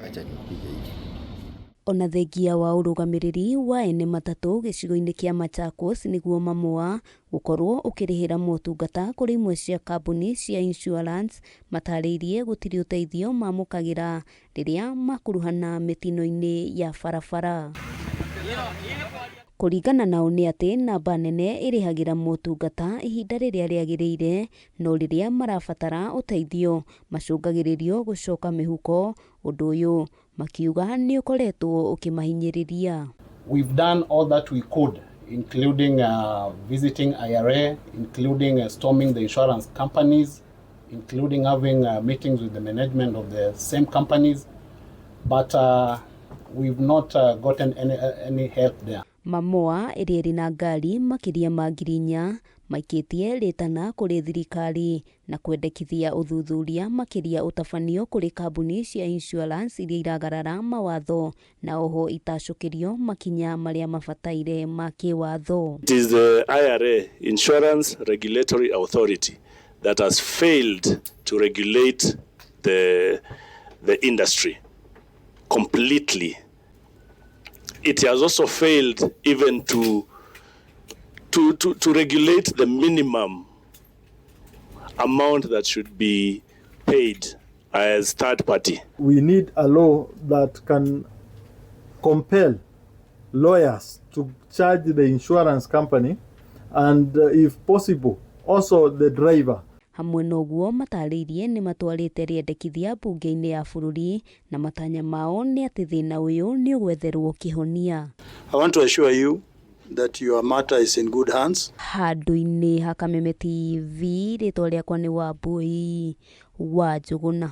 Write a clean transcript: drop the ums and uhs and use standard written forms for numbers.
Acha nipige hivi. Ona thengia wa ũrũgamĩrĩri wa ene matatũ gĩcigo-inĩ kĩa Machakos nĩguo Mamoa gũkorwo ũkĩrĩhĩra motungata kũrĩ imwe cia kambuni cia insurance matarĩirie gũtirĩ ũteithio mamũkagĩra rĩrĩa makuruhana mĩtino-inĩ ya barabara. Kũringana nao nĩ atĩ namba nene ĩrĩhagĩra motungata ihinda rĩrĩa rĩagĩrĩire no rĩrĩa marabatara ũteithio macũngagĩrĩrio gũcoka mĩhuko. Ũndũ ũyũ makiuga nĩ ũkoretwo ũkĩmahinyĩrĩria. We've done all that we could, including visiting IRA, including storming the insurance companies, including having meetings with the management of the same companies, but we've not gotten any help there. Mamoa ĩrĩa ĩrĩ na ngari makĩria ma 4,000 maikĩtie rĩtana kũrĩ thirikari na kwendekithia ũthuthuria makĩria ũtabanio kũrĩ kambuni cia insurance iria iragarara mawatho na oho itacũkĩrio makinya marĩa mabataire ma kĩwatho. It is the IRA, Insurance Regulatory Authority, that has failed to regulate the industry completely. It has also failed even to regulate the minimum amount that should be paid as third party. We need a law that can compel lawyers to charge the insurance company and, if possible, also the driver. Hamwe na ũguo matarĩirie nĩ matwarĩte rĩendekithia mbunge-inĩ ya bũrũri na matanya mao nĩ atĩ thĩna ũyũ nĩ ũgwetherwo kĩhonia. I want to assure you that your matter is in good hands. Handũ-inĩ ha Kameme TV, rĩtwa rĩakwa nĩ Wambui wa Njũgũna.